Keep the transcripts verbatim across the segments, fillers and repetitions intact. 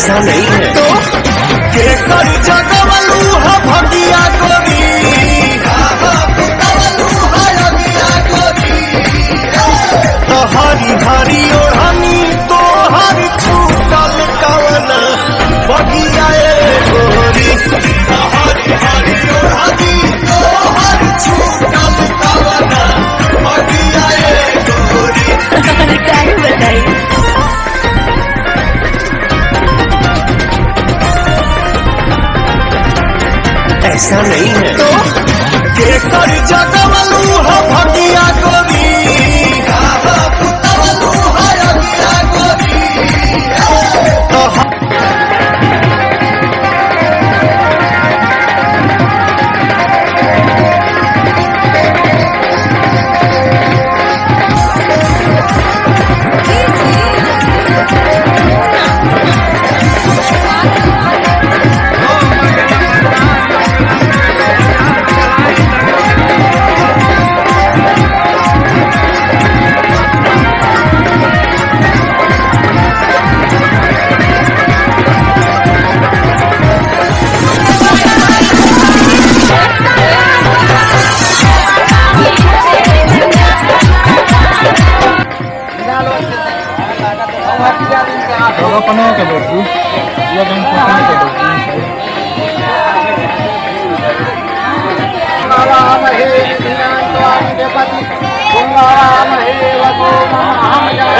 ऐसा नहीं है। तो केकर जगवलू ह भगिया गोरी, तो हरी हरी ओढ़नी तोहर छूटल कवन बगिया ए गोरी, तो हरी हरी ओढ़नी तोहर छूटल कवन बगिया ए गोरी। अरे काहे बताई? ऐसा नहीं है। तो केकर जगवलू ह भगिया गोरी, पुतवलू ह अगिया गोरी। तो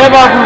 ए बाबू।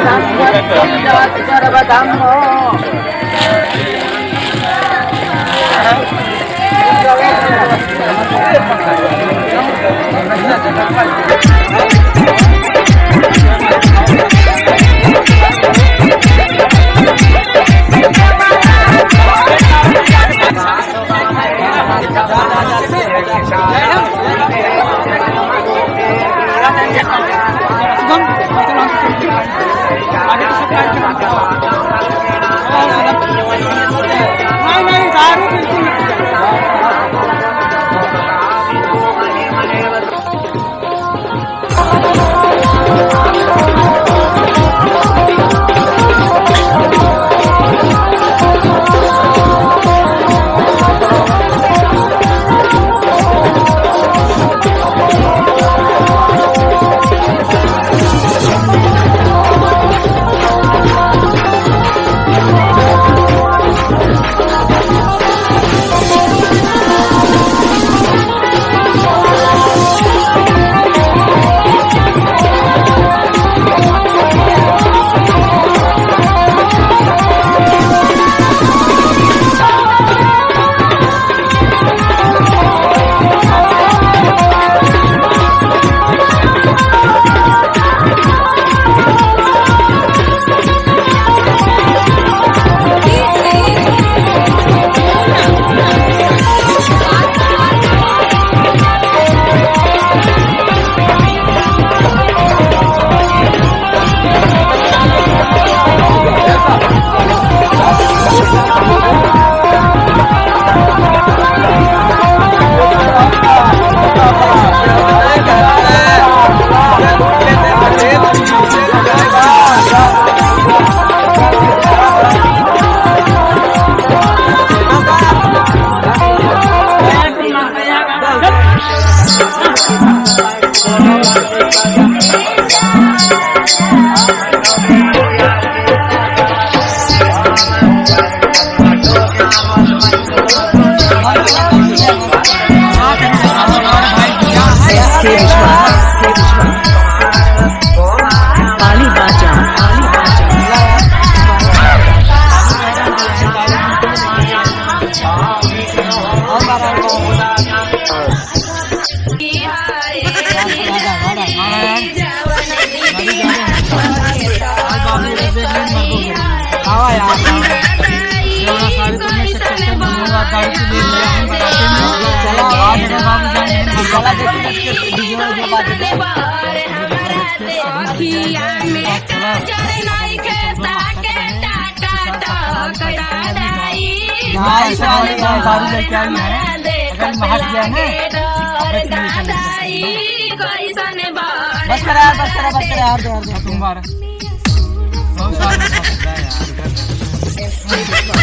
भाई साहब, हम दारू लेके आई हैं, अगर महक गया ना, बस करा यार, बस करा, बस करा, और दे, और दे। तुम मार। बहुत सारा मसला है यार।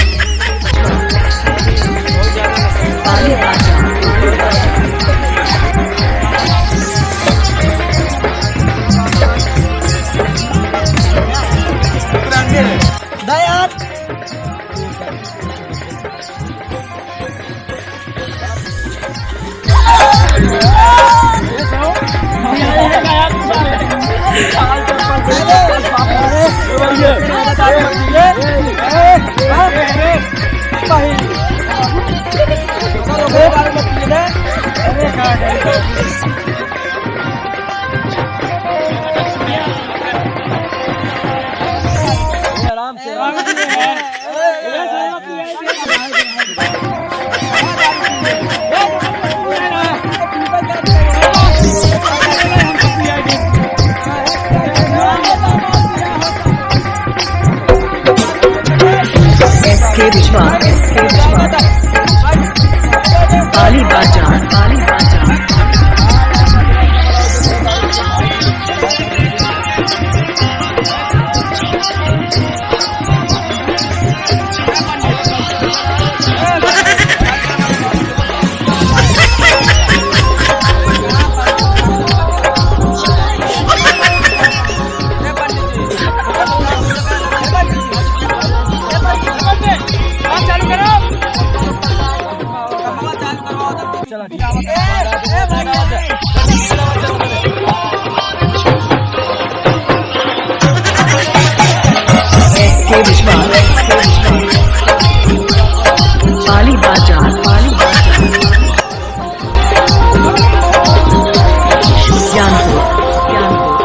ना यार। आराम से। एस के विश्वास, एस के विश्वास। पाली बाजार, पाली बाजार। एस के विश्वास, पाली बाजार, पाली बाजार। Gyanpur, Gyanpur.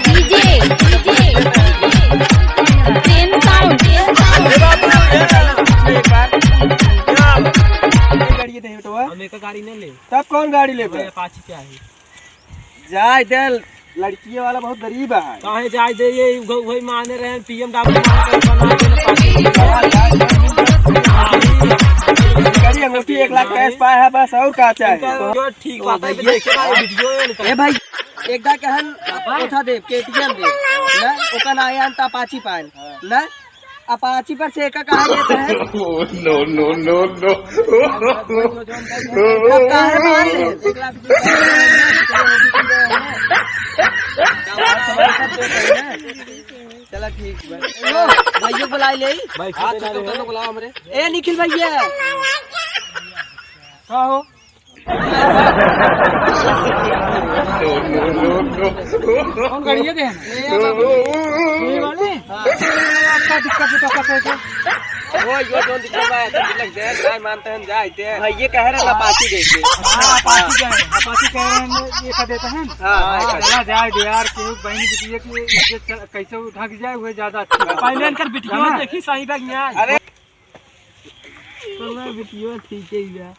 DJ, DJ, ten sound, ten sound. हम एक गाड़ी नहीं ले। तब कौन गाड़ी लेबे? अपाची चाही। जाए दे, लड़किए वाला बहुत गरीब है। काहे जाए दे, ये उघ-, उघई माने रहे, पी एम डब्ल्यू माने रहे, बना दे ना पार्टी। करी अंगूठी एक लाख कैश पाए है बस, और का चाहे? इनका जो ठीक बात है, भैया। देखे ना, वीडियो है इनका। ए भाई, एक दा कहन, उठा दे, के टी एम दे, ना, ओका ना आया, अंता अपाची पाए, ना। अपाची पर से का कहा जाता है? Oh, no, no, no, no। तब काहे मान ले? चला ठीक बा। ओ, भैया बुलाई ले। भाई, हाँ, छोटे छोटे ना दोनों बुलाओ हमरे। ए, निखिल भैया। का हो? कौन गाड़ी है? ये वाली? हाँ। आपका दिक्कत है तो क्या कहेगा? वो यो जोन दिक्कत है, तो लग जाए, नहीं मानते हैं, जाए दे। भाई, ये कह रहे हैं, अपाची देंगे। हाँ, अपाची कह रहे हैं, अपाची कह रहे हैं, ये कर देते हैं। हाँ, हाँ, हाँ, चला जाए दे यार, कि बहन बिटिया की इज्जत चल-, कैसे उठा के जाए, वो ज्यादा अच्छा है। पहले इनकर बिटिया है ना? देखी सही बैग में आए। अरे, चलो, बिटिया ठीक है यार।